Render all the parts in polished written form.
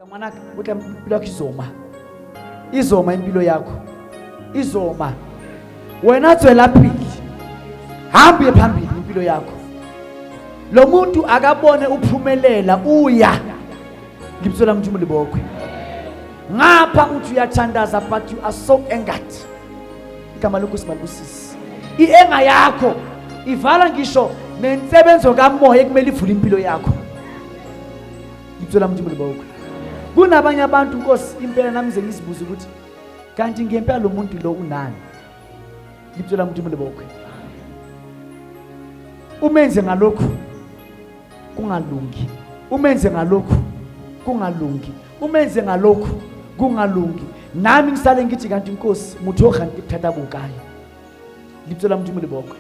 Ngwanaka, o tla impilo yakho izoma. Izoma impilo yakho. Izoma. Wena tswela pele. Hamba uye phambili impilo yakho. Lo muntu akabone uphumelela uya. Lebitso la Modimo le bokwe. Ngapha uthi uyathandaza but you are so angered. Igama lenkosi malibusise. I-enga yakho ivala ngisho nensebenzo kamoya ekumele ivule impilo yakho. Lebitso la Modimo le bokwe. Kunabanye abantu Nkosi impela nami ngize ngizibuze ukuthi kanti ngempela lo muntu lo unani? Lebitso la Modimo le bokwe. Umenze ngalokhu kungalungi. Umenze ngalokhu kungalungi. Umenze ngalokhu kungalungi. Nami ngisale ngithi kanti Nkosi motho o gante bothata bo kae? Lebitso la Modimo le bokwe.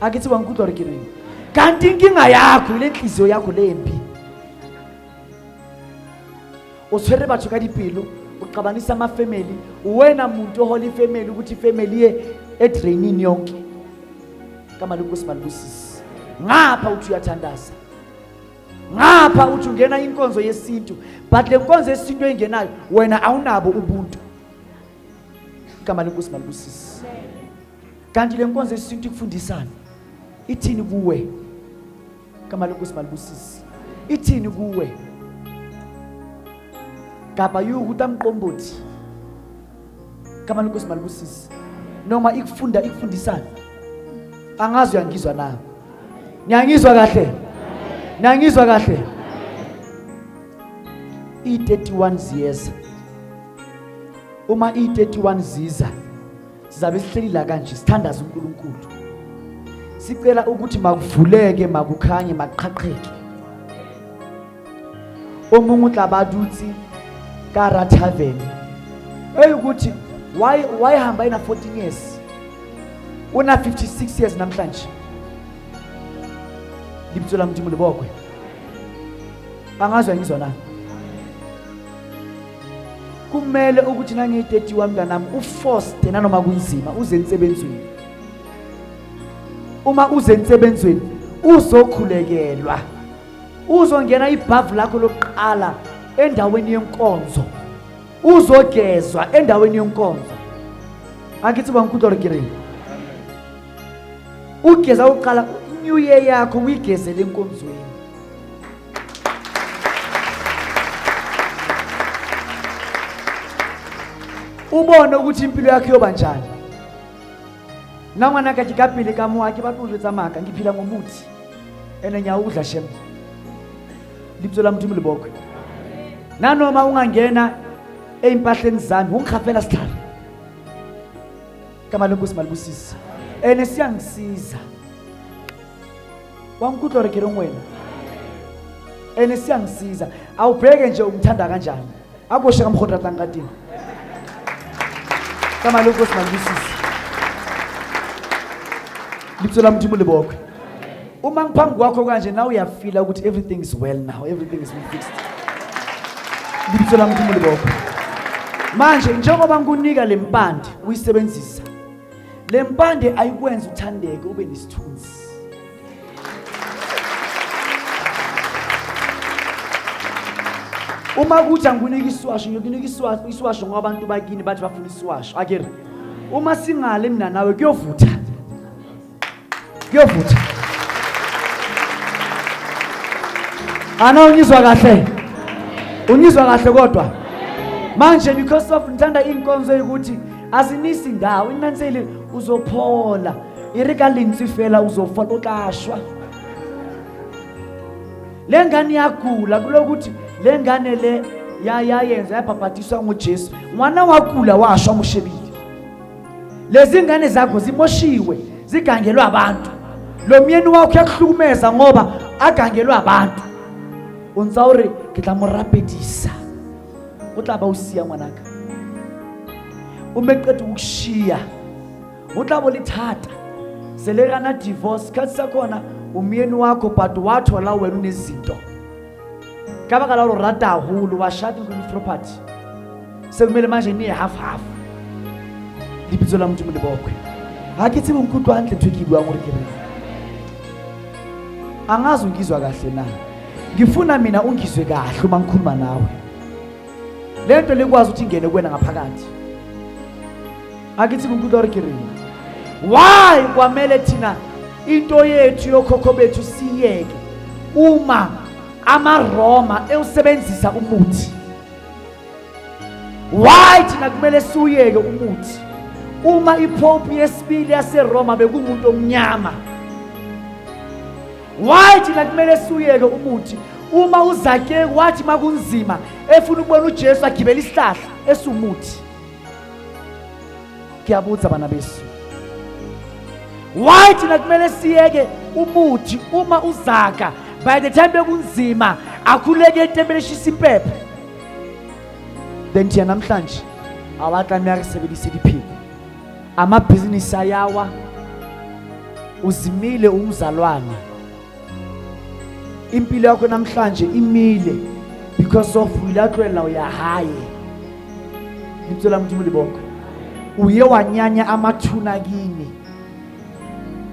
A ke tseba nkutlwa gore ke reng. Kanti inkinga yakho ile nhliziyo yakho lembi. O tshwere batho ka dipelo, o xabanisa ama-family, uwena muntu ohola ifamily ukuthi ifamily iye edrainini yonke. Igama lenkosi malibusise. Ngapha uthi uyathandaza. Ngapha uthi ungena inkonzo yesintu, but le nkonzo yesintu engenayo wena awunabo ubuntu. Igama lenkosi malibusise. Kanti le nkonzo yesintu ikufundisani? Ithini kuwe? Igama lenkosi malibusise. Ithini kuwe? Kapa yukuta mqombothi. Igama lenkosi malibusise. Noma ikufunda ikufundisani? Angazi uyangizwa na? Niyangizwa kahle? Niyangizwa kahle? I-31 ziyeza. Uma i-31 ziza sizabe sihleli la kanje sithandaza uNkulunkulu. Sicela ukuthi makuvuleke, makukhanye, makuqhaqheke. Omunye utla ba dutse ka ra tavern. Eyukuthi why wayehamba ena 14 years. Una 56 years namhlanje. Lebitso la Modimo le bokwe. Angazwa ngizwa na? Kumele ukuthi nangiyi-31 mntanami ufoste nanoma kunzima uze ensebenzweni. Uma uze ensebenzweni uzokhulekelwa. Uzongena ibhavu lakho lokuqala endaweni yenkonzo. Uzogezwa endaweni yenkonzo. Angithi bangikutlwa gore ke reng? Ugeza uqala new year yakho uyigezele enkonzweni. Ubone ukuthi impilo yakho iyoba njani. Nna ngwanaka ke ka pele ka mo ha ke batle ho jwetsa maka ngiphila ngomuthi ene ngiyawudla shem. Lebitso la Modimo le bokwe. Nanoma ungangena ey'mpahleni zami ungikhafela sihlalo. Igama lenkosi malibusise. Ene siyangisiza. Wa nkutlwa gore ke reng wena? Ene siyangisiza. Awubheke nje ungithanda kanjani. Akoshe ka mokgwa o ratang ka teng. Igama lenkosi malibusise. Lebitso la Modimo le bokwe. Uma ngiphambi kwakho kanje now uyafila ukuthi everything is well now, everything is fixed. Lebitso la Modimo le bokwe. Manje njengoba ngikunika le mpande uyisebenzisa. Le mpande ayikwenza uthandeke ube nesithunzi. Uma kuthi angikunika isiwasho ngiyokunika isiwasho isiwasho ngoba abantu bakini bathi bafuna isiwasho. Akere. Uma singale mina nawe kuyovutha. Kuyovutha. Ana ungizwa kahle? Ungizwa kahle kodwa? Manje because of ngithanda inkonzo yokuthi azinisi ndawo inanseli uzophola. E re ka lentswe fela uzofa o tla shwa. Le ngane iyagula kulokuthi le ngane le yayenza yabhabhadiswa nguJesu. Ngwana wagula washwa mushebile. Lezi ngane zakho zimoshiwe, zigangelwe abantu. Lo myeni wakho uyakuhlukumeza ngoba agangelwe abantu. O ntsa o re ke tla mo rapedisa. O tla ba o siya ngwanaka. Uma eqeda ukukushiya o tla bo le thata. Selekana divorce sikhathi sakhona umyeni wakho but wathola wena unezinto. Ka baka la hore o rata haholo wa shada with property. Sekumele manje niye half half. Lebitso la Modimo le bokwe. Ha ke tsebe nkutlwa hantle ntho e ke e buang hore ke reng. Angazi ungizwa kahle na. Ngifuna mina ungizwe kahle uma ngikhuluma nawe. Le nto likwazi ukuthi ingene kuwena ngaphakathi. Akithi uNkulunkulu re ke reng? Why kwamele thina into yethu yokhokho bethu siyeke uma amaRoma ewusebenzisa umuthi? Why thina kumele siwuyeke umuthi uma iPope yesibili yaseRoma bekumuntu omnyama? Why thina kumele siwuyeke umuthi uma uZakewu wathi makunzima efuna ukubona uJesu agibela isihlahla esumuthi? Ngiyabutha bana besu, why thina kumele siyeke umuthi uma uzaka by the time bekunzima akhuleke etempele eshisa impepho? Then thina namhlanje awatlameya re sebedise dipheko, amabhizinisi ayawa, uzimile umzalwane, impilo yakho namhlanje imile because of o ile a tlohela o ya hae. Lebitso la Modimo le bokwe. Uye wanyanya amathuna kini,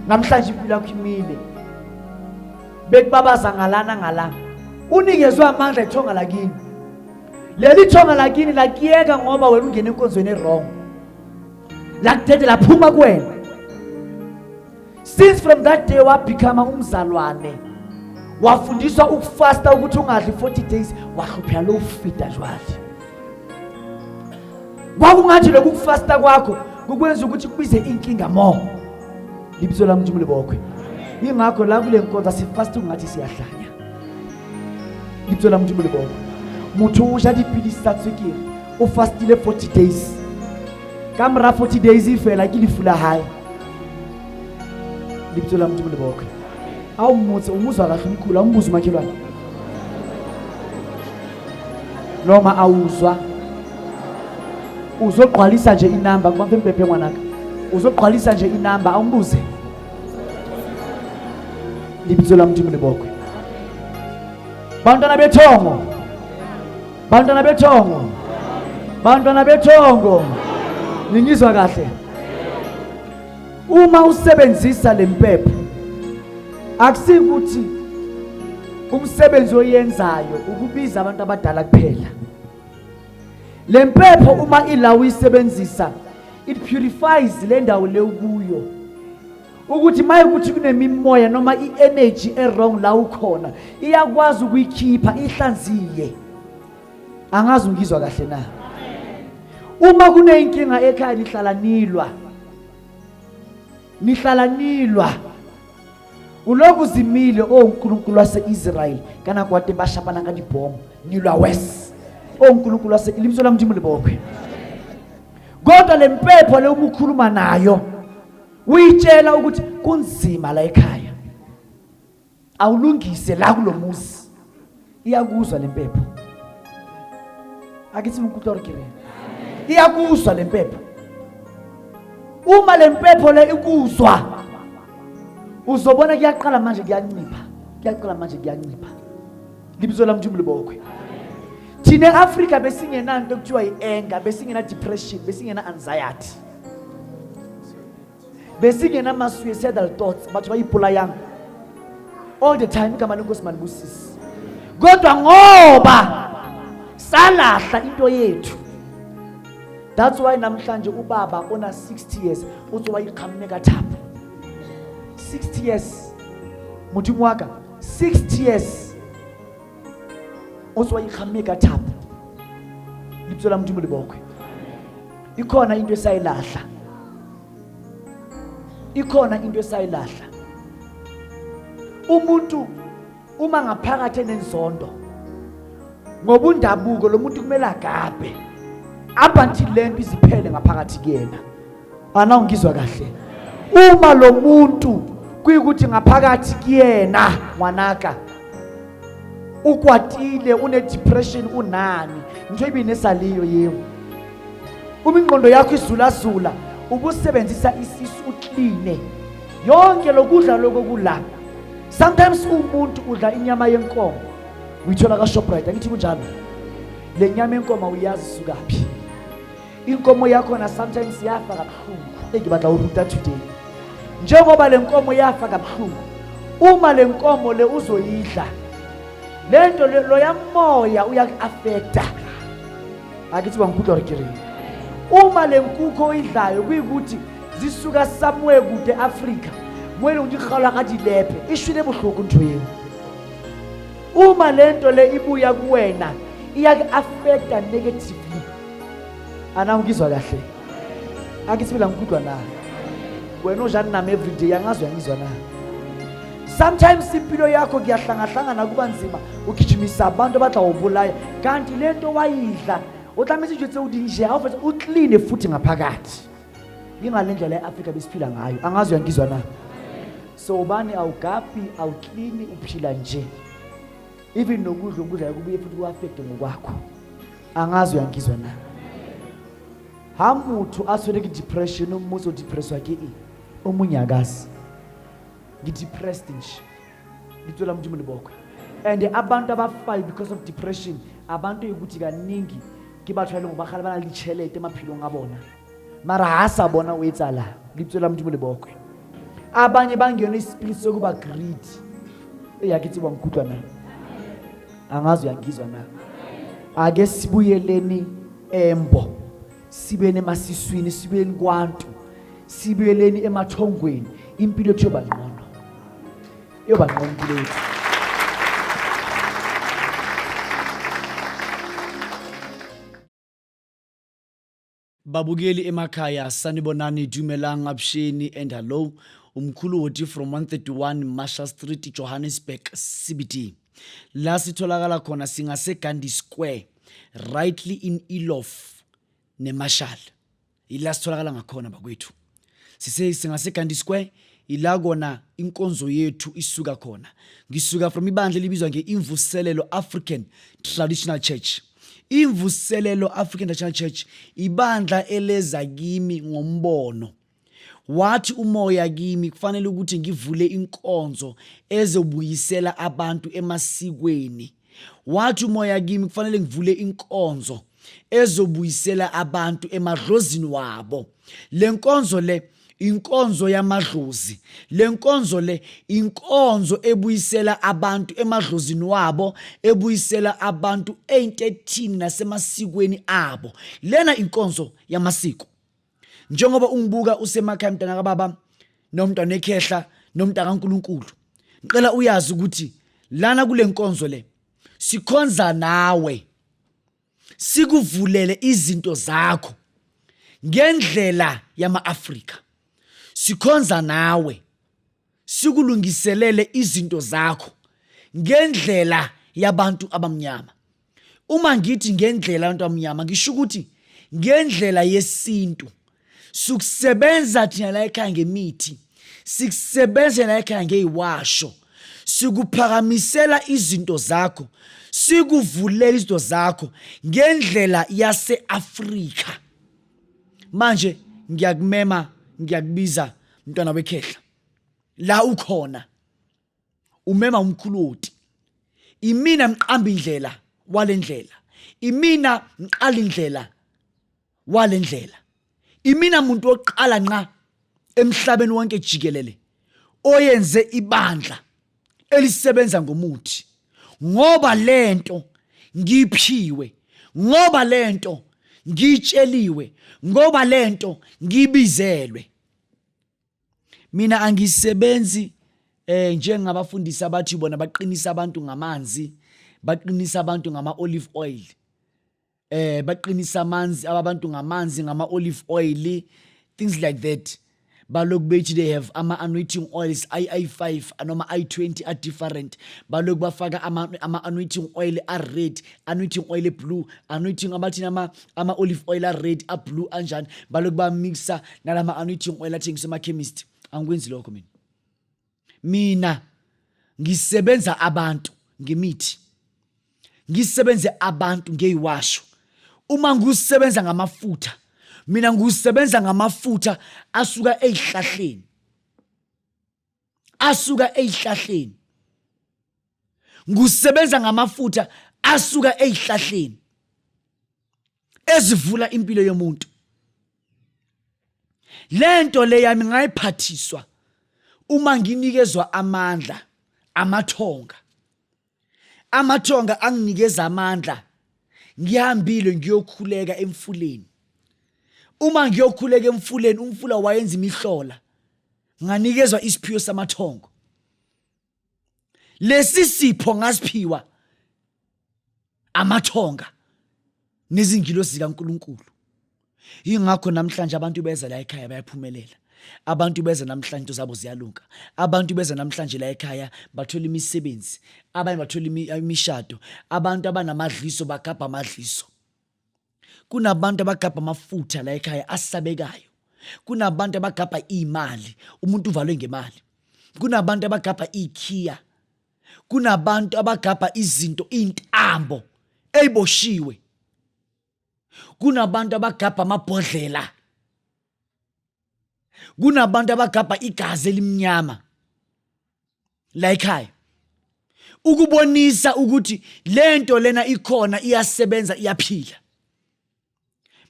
namhlanje impilo yakho imile. Bekubabaza ngalana ngala, unikezwe amandla ethonga lakini. Leli thonga lakini lakuyeka ngoba wena ungena enkonzweni e-wrong, lakudede laphuma kuwena. Since from that day wabecome umzalwane, wafundiswa ukufasta ukuthi ungadli 40 days, wahlupheka lo ufida jwale. Kwakungathi lokhu kufasta kwakho kukwenza ukuthi kubize inkinga more. Libitso la Modimo le bokwe. Ingakho la kule nkonzo sifasta ungathi siyahlanya. Lebitso la Modimo le bokwe. Motho o ja dipilisi tsa tswekere, o fastile 40 days, ka mora 40 days fela ke lefu la hae. Lebitso la Modimo le bokwe. Awumutse umuzwa kahle umkhulu, awumbuze umakhelwane noma awuzwa. Uzogqwalisa nje inamba kubamfe mpephe ngwanaka, uzogqwalisa nje inamba, awumbuze. Lebitso la Modimo le bokwe. Bantwana bethongo, bantwana bethongo, bantwana bethongo, ningizwa kahle? Uma usebenzisa lempepho, akusikuthi umsebenzi oyenzayo ukubiza abantu abadala kuphela. Lempepho uma ila uyisebenzisa, it purifies le ndawo le ukuyo, ukuthi maye ukuthi kunemimoya noma i-energy e-wrong la ukhona, iyakwazi ukuyikhipha ihlanziye. Angazi ungizwa kahle na? Uma kuneyinkinga ekhaya, nihlala nilwa, nihlala nilwa, uloku zimile, oh uNkulunkulu wase-Israel, kana kwate bashapana ka dibhomo, nilwa wes, oh uNkulunkulu wase. Lebitso la Modimo le bokwe. Kodwa le mpepho le, uma ukhuluma nayo, uyitshela ukuthi kunzima la ekhaya, awulungise la kulomuzi, iyakuzwa lempepho. Akithi uNkulunkulu ke, iyakuzwa lempepho. Uma lempepho le ikuzwa, uzobona kuyaqala manje kuyancipha, kuyaqala manje kuyancipha. Libitso la Modimo le bokwe. Thina e-Afrika besingenanto ekuthiwa i-anger, besingena depression, besingena anxiety, besingena ma-suicidal thoughts, batho ba ipolayang all the time. Igama leNkosi malibusisi. Kodwa ngoba salahla into yethu, that's why namhlanje ubaba ona 60 years uthi wayiqhamuke kathapho. 60 years, Modimo wa ka, 60 years o tswa ikgamme ka thapo. Lebitso la Modimo le bokwe. Ikhona into esayilahla, ikhona into esayilahla. Umuntu uma ngaphakathi enenzondo ngobundabuko, lo muntu kumele agabhe up until lento iziphele ngaphakathi kuyena. Ana ungizwa kahle? Uma lo muntu kuyikuthi ngaphakathi kuyena, ngwanaka, ukwatile, une-depression, unani ntho ibinesaliyo yeo, uma ingqondo yakho izulazula, ubusebenzisa isisu ukline yonke lokudla lokho kula. Sometimes umuntu udla inyama yenkomo, uyithola ka-Shoprite, angithi kunjalo? Le nyama yenkomo uyazi isukaphi? Inkomo yakhona sometimes yafa kabuhlungu. Engibatla uruta today, njengoba le nkomo yafa kabuhlungu, uma le nkomo le uzoyidla, lento loya moya uyaku-affecta. Akithi bangikudla gore ke reng. Uma le nkukhu oyidlayo kuyikuthi zisuka somewhere kude Africa, mo e leng di kgaolwa ka dilepe, e shwele bohloko ntho eo. Uma le nto le ibuya kuwena iyaku-affecta negatively. Ana ungizwa kahle? Akithi phela ngikudwa na? Wena ojani nami everyday angazi uyangizwa na? Sometimes impilo yakho kuyahlangahlangana kuba nzima, ugijimisa abantu abatla ubulaya, kanti lento wayidla o tlametse dijo tse o di je, ha o fetsa o clean futhi ngaphakathi. Ingale ndlela e-Afrika besiphila ngayo. Angazi uyangizwa na? So ubani awugabhi, awuklini, uphila nje. Even nokudla okudlayo kubuye futhi ku-affecte ngokwakho. Angazi uyangizwa na? Ha motho a tshwere ke depression, o mmotse o depresswa ke eng? O mongwe akazi. Ngi-depressed nje. Lebitso la Modimo le bokwe. And abantu abafayo because of depression, abantu ukuthi kaningi ke batho ba e leng gore ba kgale ba na le ditšhelete maphelong a bona, mara ha sa bona o etsala. Lebitso la Modimo le bokwe. Abanye bangenwe ispirit sokuba greedy. Eya ke tseba nkutlwa na? Angazi uyangizwa na? Ake sibuyeleni embo, sibuyeni emasiswini, sibuyeni kwantu, sibuyeleni emathongweni, impilo yethu yoba ngcono, yoba ngcono impilo yethu. Babukeli emakhaya, sanibonani, dumelang, avuxeni and hello. Umkhulu Woti from 131 Marshall Street, Johannesburg, CBD. La sitholakala khona singase Gandhi Square, rightly in Eloff neMarshall. Ila sitholakala ngakhona bakwethu. Sise singase Gandhi Square, ila kona inkonzo yethu isuka khona. Ngisuka from ibandla elibizwa nge-Imvuselelo African Traditional Church. Imvuselelo African Traditional Church ibandla eleza kimi ngombono. Wathi umoya kimi kufanele ukuthi ngivule inkonzo ezobuyisela abantu emasikweni. Wathi umoya kimi kufanele ngivule inkonzo ezobuyisela abantu emadlozini wabo. Le nkonzo le inkonzo yamadlozi. Le nkonzo le inkonzo ebuyisela abantu emadlozini wabo, ebuyisela abantu ey'ntethini nasemasikweni abo. Lena inkonzo yamasiko. Njengoba ungibuka usemakhaya mntana kababa nomntwana ekhehla nomntana kaNkuluNkulu, ngicela uyazi ukuthi lana kule nkonzo le sikhonza nawe, sikuvulele izinto zakho ngendlela yama-Afrika. Sikhonza nawe, sikulungiselele izinto zakho ngendlela yabantu abamnyama. Uma ngithi ngendlela yabantu abamnyama, ngisho ukuthi ngendlela yesintu. Sikusebenza thina la ekhaya ngemithi, sikusebenza la ekhaya ngeyiwasho, sikuphakamisela izinto zakho, sikuvulela izinto zakho ngendlela yase-Afrika. Manje ngiyakumema, ngiyakubiza mntwana wekhehla, la ukhona umema umkhuloti. Imina mqamba indlela walendlela, imina mqala indlela walendlela, imina muntu oqala nqa emhlabeni wonke jikelele oyenze ibandla elisebenza ngomuthi, ngoba lento ngiphiwe, ngoba lento ngitsheliwe, ngoba lento ngibizelwe. Mina angisebenzi njengabafundisi abathi bona baqinisa abantu ngamanzi, baqinisa abantu ngama olive oil, baqinisa amanzi abantu ngamanzi ngama olive oil, things like that. Balokhu bethi they have ama anointing oils i5 noma i20 are different. Balokhu bafaka ama anointing oil a red, anointing oil blue, anointing abathini ama olive oil a red, a blue anjani, balokhu ba mixa nalama anointing oil athengiswa ema chemist. Angikwenzi lokho mina. Mina ngisebenza abantu ngemithi, ngisebenze abantu ngeyiwasho. Uma ngisebenza ngamafutha, mina ngisebenza ngamafutha asuka ezihlahleni, asuka ezihlahleni. Ngisebenza ngamafutha asuka ezihlahleni ezivula impilo yomuntu. Lento le yami ngayiphathiswa uma nginikezwa amandla amathonga. Amathonga anginikeza amandla. Ngihambile ngiyokhuleka emfuleni. Uma ngiyokhuleka emfuleni, umfula wayenza imihlola. Nganikezwa isiphiwo samathongo. Lesi sipho ngasiphiwa amathonga nezingilosi zikaNkuluNkulu. Yingakho namhlanje abantu beza la ekhaya bayaphumelela. Abantu beza namhlanje into zabo ziyalunga. Abantu beza namhlanje la ekhaya bathola imisebenzi, abanye bathola imishado, abantu abanamadliso bagabha amadliso. Kunabantu abagabha amafutha la ekhaya asabekayo. Kunabantu abagabha imali, umuntu uvalwe ngemali. Kunabantu abagabha ikhiya. Kunabantu abagabha izinto, intambo eyiboshiwe. Kunabantu abagabha amabhodlela. Kunabantu abagabha igazi elimnyama la ekhaya. Ukubonisa ukuthi lento lena ikhona, iyasebenza, iyaphila.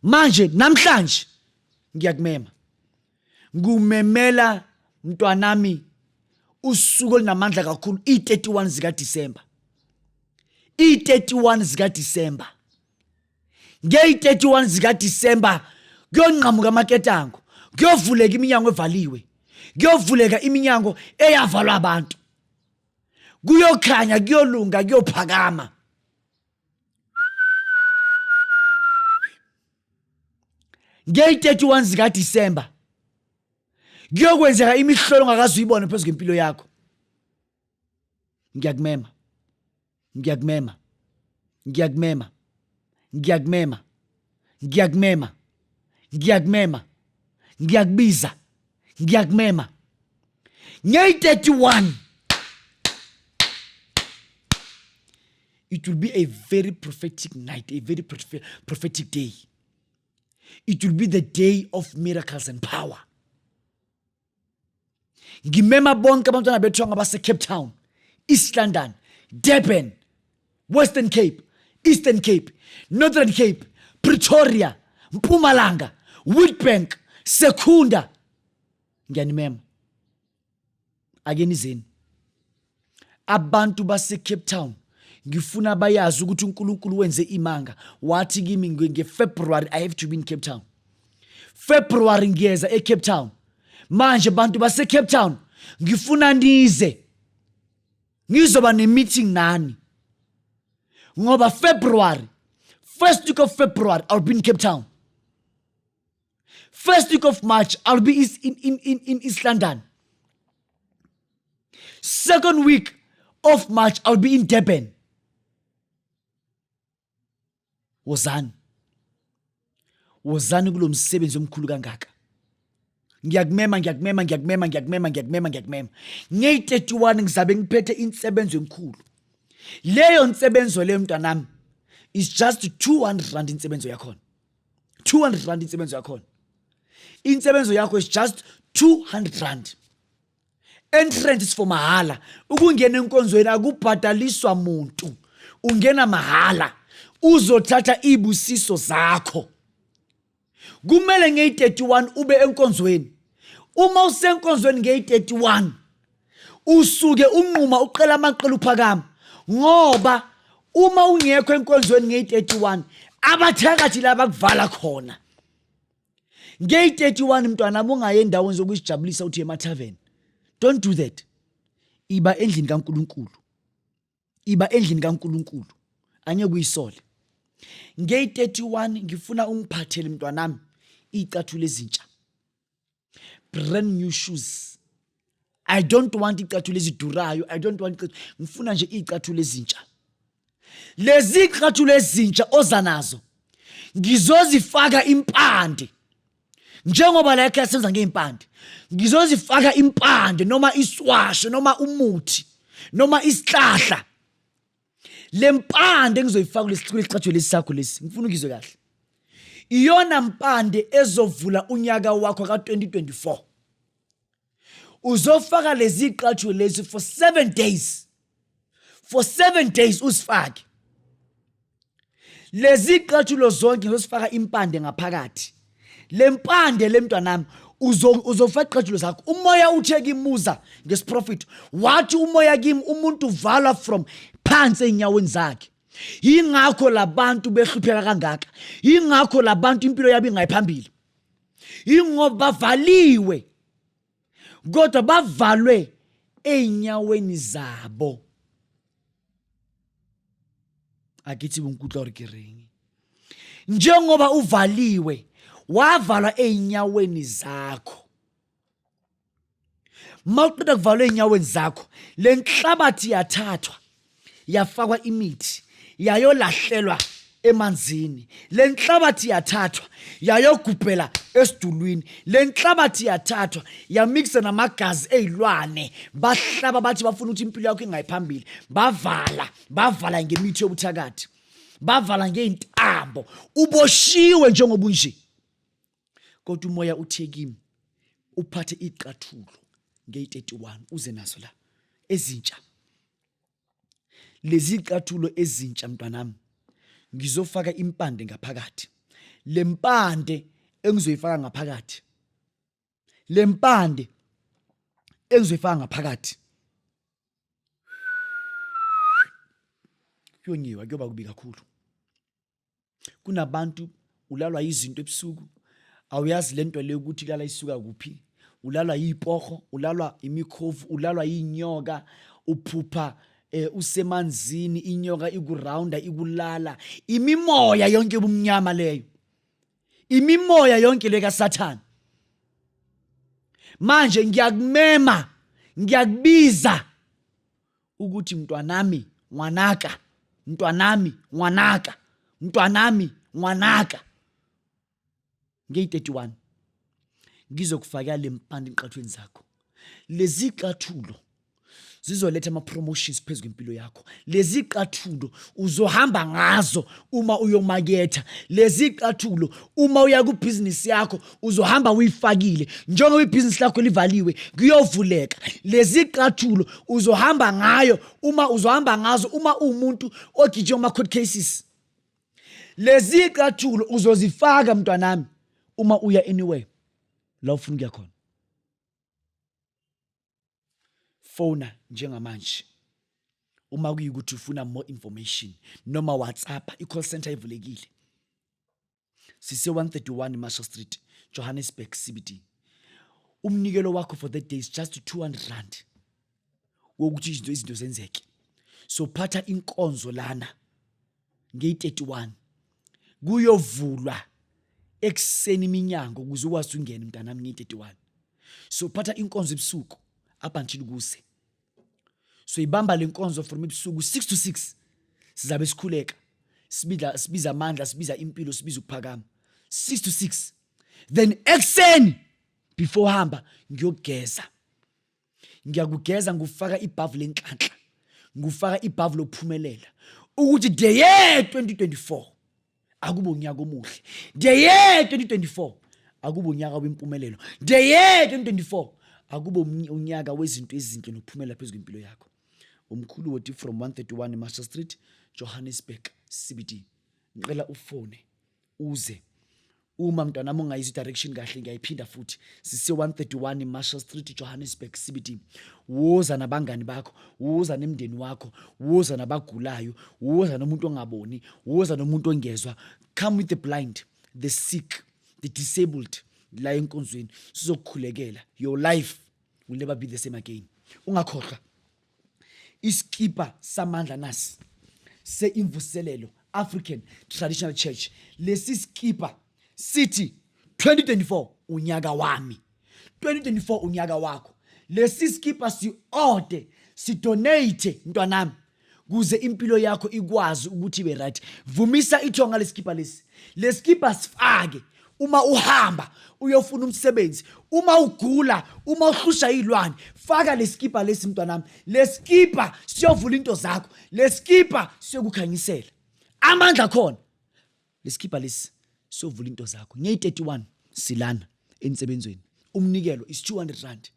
Manje namhlanje ngiyakumema. Ngumemela mntwanami usuku olunamandla kakhulu, i-31 zika December. I-31 zika December. Ngeyi-31 zika December kuyonqamuka amaketango, kuyovuleka iminyango evaliwe, kuyovuleka iminyango eyavalwa abantu. Kuyokhanya, kuyolunga, kuyophakama. Ngeyi-31 zika December kuyokwenzeka imihlolo ongakaze uyibone phezu kwempilo yakho. Ngiyakumema, ngiyakumema, ngiyakumema, ngiyakumema, ngiyakumema, ngiyakumema, ngiyakubiza, ngiyakumema. Ngeyi-31 it will be a very prophetic night, a very prophetic day. It will be the day of miracles and power. Ngimema bonke abantwana bethu abase Cape Town, East London, Durban, Western Cape, Eastern Cape, Northern Cape, Pretoria, Mpumalanga, Witbank, Secunda. Ngiyanimema. Ake nizeni. Abantu base Cape Town ngifuna bayazi ukuthi uNkulunkulu wenze imanga, wathi kimi ngeFebruary I have to be in Cape Town. February ngiyeza eCape Town. Manje bantu base Cape Town ngifuna nize, ngizoba ne-meeting nani, ngoba February, first week of February I'll be in Cape Town. First week of March I'll be in East London. Second week of March I'll be in Durban. Wozani, wozani kulo msebenzi omkhulu kangaka. Ngiyakumema, ngiyakumema, ngiyakumema, ngiyakumema, ngiyakumema, ngiyakumema. Ngeyi-31 ngizabe ngiphethe insebenzo enkulu. Leyo nsebenzo leyo mntanami is just 200 rand insebenzo yakhona. 200 rand insebenzo yakhona. Insebenzo yakho is just 200 rand. Entrance is for mahala. Ukungena enkonzweni akubhadaliswa muntu. Ungena mahala. Uzothatha ibusiso zakho. Kumele ngeyi-31 ube enkonzweni. Uma usenkonzweni ngeyi-31 usuke unquma uqela amaqela uphakama, ngoba uma ungekho enkonzweni ngeyi-31 abathakathi laba kuvala khona. Ngeyi-31 mntwana ungaye endaweni zokuzijabulisa uthi emathaveni. Don't do that. Iba endlini kaNkuluNkulu. Iba endlini kaNkuluNkulu. Angeke uyisole. Ngeyi-31 ngifuna ungiphathele mntwanami iy'cathulo ezintsha. Brand new shoes. I don't want icathulo ezidurayo. I don't want icathulo. Ngifuna nje iy'cathulo ezintsha. Lezi icathulo ezintsha oza nazo ngizozifaka impande. Njengoba la ekhaya senza ngey'mpande, ngizozifaka impande noma iswasho noma umuthi noma isihlahla. Le mpande engizoyifaka kulesi lesi sakho lesi, ngifuna ukizwe kahle, iyona mpande ezovula unyaka wakho ka-2024. Uzofaka lezi ziqathulo lezi for 7 days. For 7 days uzifake lezi ziqathulo zonke. Ngizosifaka impande ngaphakathi. Le mpande le mntwanami uzofaka iqathulo zakho. Umoya uthe kimuza ngesiprofit, wathi umoya kimi umuntu uvalwa from phansi ey'nyaweni zakhe. Yingakho labantu behlupheka kangaka, yingakho labantu impilo yabo ingayiphambili, yingoba bavaliwe, kodwa bavalwe ey'nyaweni zabo. Akithi nkutlwa gore ke reng. Njengoba uvaliwe, wavalwa ey'nyaweni zakho. Mawuqeda kuvalwa ey'nyaweni zakho, le nhlabathi yathathwa yafakwa imithi, yayolahlelwa emanzini. Le nhlabathi yathathwa yayogubhela esidulwini. Le nhlabathi yathathwa yamikisa namagazi ey'lwane. Bahlaba bathi bafuna ukuthi impilo yakho ingayiphambili. Bavala, bavala ngemithi yobuthakathi, bavala ngey'ntambo. Uboshiwe njengoba unje, kodwa umoya uthe kimi uphathe iqathulo ngeyi-31 uze nazo la ezintsha. Lezi qathulo ezintsha, mntwanami, ngizofaka impande ngaphakathi. Le mpande engizoyifaka ngaphakathi, le mpande engizoyifaka ngaphakathi, kuyonyiwa, kuyoba kubi kakhulu. Kunabantu ulalwa izinto ebusuku, awuyazi lento le ukuthi kulala isuka kuphi. Ulalwa yipoho, ulalwa imikhovu, ulalwa yinyoka, uphupha usemanzini, inyoka ikurounda, ikulala. Imimoya yonke ubumnyama leyo, imimoya yonke le kaSathane. Manje ngiyakumema, ngiyakubiza ukuthi mntwanami, ngwanaka, mntwanami, ngwanaka, mntwanami, ngwanaka, ngeyi-31 ngizokufakela le mpande enqathweni zakho. Lezi qathulo zizoletha ama-promotions phezu kwempilo yakho. Lezi qathulo uzohamba ngazo uma uyomaketha. Lezi qathulo uma uya kubhizinisi yakho uzohamba uyifakile. Njengoba ibhizinisi lakho livaliwe, kuyovuleka. Lezi qathulo uzohamba ngayo uma uzohamba ngazo uma uwumuntu ogijima ama-court cases. Lezi qathulo uzozifaka, mntwanami, uma uya anywhere la ufuna ukuya khona. Fona njengamanje uma kuyikuthi ufuna more information, noma WhatsApp, i-call center ivulekile. Sise 131 Marshall Street, Johannesburg CBD. Umnikelo wakho for that day is just 200 rand wokuthi izinto zenzeke. So phatha inkonzo lana ngeyi-31, kuyovulwa ekuseni iminyango ukuze ukwazi ungene, mntanami, ngeyi-31. So phatha inkonzo ebusuku up until kuse. So ibamba le nkonzo from ebusuku 6 to 6. Sizabe sikhuleka, sibiza amandla, sibiza impilo, sibiza ukuphakama, 6 to 6. Then ekuseni before hamba ngiyokugeza, ngiyakugeza, ngufaka ibhavu lenhlanhla, ngufaka ibhavu lokuphumelela, ukuthi the year 2024 akube unyaka omuhle, the year 2024 akube unyaka wempumelelo, the year 2024 akube unyaka wezinto ezinhle nokuphumela phezu kwempilo yakho. Umkhulu Woti from 131 Marshall Street, Johannesburg CBD. Ngicela ufone uze. Uma, mntwanami, ungayizwa i-direction kahle, ngiyayiphinda futhi: sise-131 Marshall Street, Johannesburg CBD. Woza nabangani bakho, woza nemndeni wakho, woza nabagulayo, woza nomuntu ongaboni, woza nomuntu ongezwa. Come with the blind, the sick, the disabled la enkonzweni, sizokukhulekela. Your life will never be the same again. Ungakhohlwa iskipa samandla nasi se-Imvuselelo African Traditional Church. Lesi skipa sithi 2024 unyaka wami, 2024 unyaka wakho. Lesi skipa si-order, sidonate, mntwanami, kuze impilo yakho ikwazi ukuthi ibe right. Vumisa ithonga leskipa lesi. Leskipa sifake uma uhamba uyofuna umsebenzi, uma ugula, uma uhlusha izilwane. Faka leskipa lesi, mntwanami. Leskipa siyovula into zakho, leskipa siyokukhanyisela amandla khona. Leskipa lesi siyovula into zakho. Ngeyi-31 silana ensebenzweni. Umnikelo is 200 rand,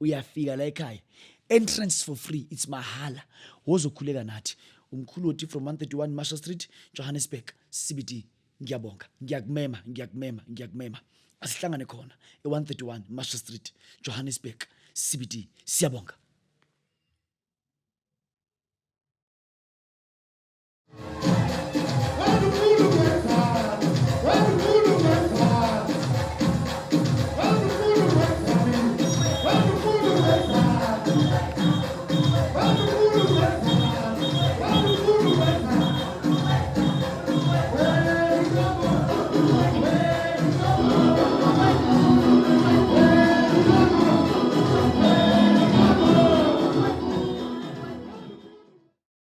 uyafika la ekhaya. Entrance for free, it's mahala. Wozokhuleka nathi. Umkhulu Woti from 131 Marshall Street, Johannesburg CBD. Ngiyabonga, ngiyakumema, ngiyakumema, ngiyakumema. Asihlangane khona e-131 Marshall Street, Johannesburg CBD. Siyabonga.